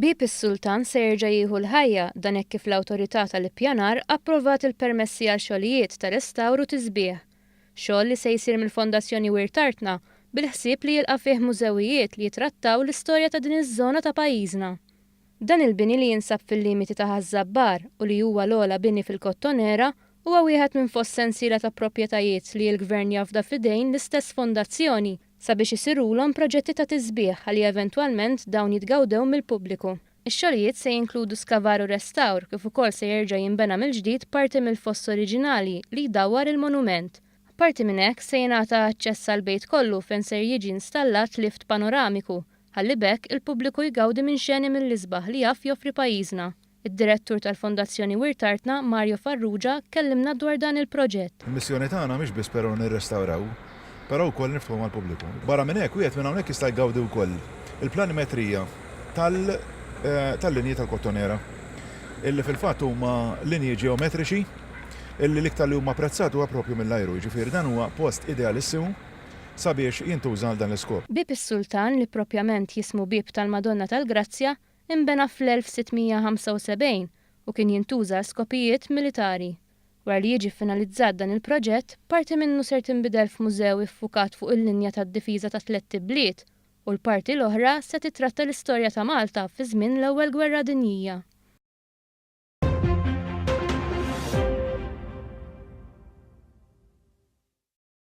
Bieb is-Sultan se jerġa' jieħu l-ħajja, dan hekk kif l-Awtorità tal-Ippjanar approvat il-permessi għal xogħlijiet ta' restawr u tisbiħ. Xogħol li se jsir mill-Fondazzjoni Wirt Artna bil-ħsieb li jilqa' fih mużewijiet li jitrattaw l-istorja ta' din iż-żona ta' pajjiżna. Dan il-bini li jinsab fil-limiti ta' Ħaż-Żabbar u li huwa l-ogħla bini fil-Kottonera huwa wieħed minn fost sensiela ta' proprjetajiet li l-Gvern jafda f'idejn l-istess fondazzjoni sabiex isirulhom proġetti ta' tisbiħ ħalli eventwalment dawn jitgawdew mill-pubbliku. Ix-xogħlijiet se jinkludu skavar u restawr kif ukoll se jerġa' jinbena mill-ġdid parti mill-foss oriġinali li jdawwar il-monument. Apparti minn hekk, se jingħata aċċess għall-bejt kollu fejn ser jiġi installat lift panoramiku ħalli b'hekk il-pubbliku jgawdi minn xeni mill-isbaħ li jaf joffri pajjiżna. Id-Direttur tal-Fondazzjoni Wirt Artna, Mario Farrugia, kellimna dwar dan il-proġett. Il-missjoni tagħna mhix biss però nirrestawraw, però wkoll niftħuhom għall-pubbliku. Barra minn hekk, wieħed minn hawnhekk jista' jgawdi wkoll il-planimetrija tal-linji tal-Kottonera, illi fil-fatt huma linji ġeometriċi illi l-iktar li huma apprezzati huwa proprju mill-ajru, jiġifieri dan huwa post idealissimu sabiex jintuża għal dan l-iskop. Bieb is-Sultan, li propjament jismu Bieb tal-Madonna tal-Grazzja, Inbena fl-1675 u kien jintuża għal skopijiet militari. Wara li jiġi ffinalizzat dan il-proġett, parti minnu ser tinbidel f'mużew iffukat fuq il-linja tad-difiża tat-tlett ibliet u l-parti l-oħra se tittratta l-istorja ta' Malta fi żmien l-Ewwel Gwerra Dinjija.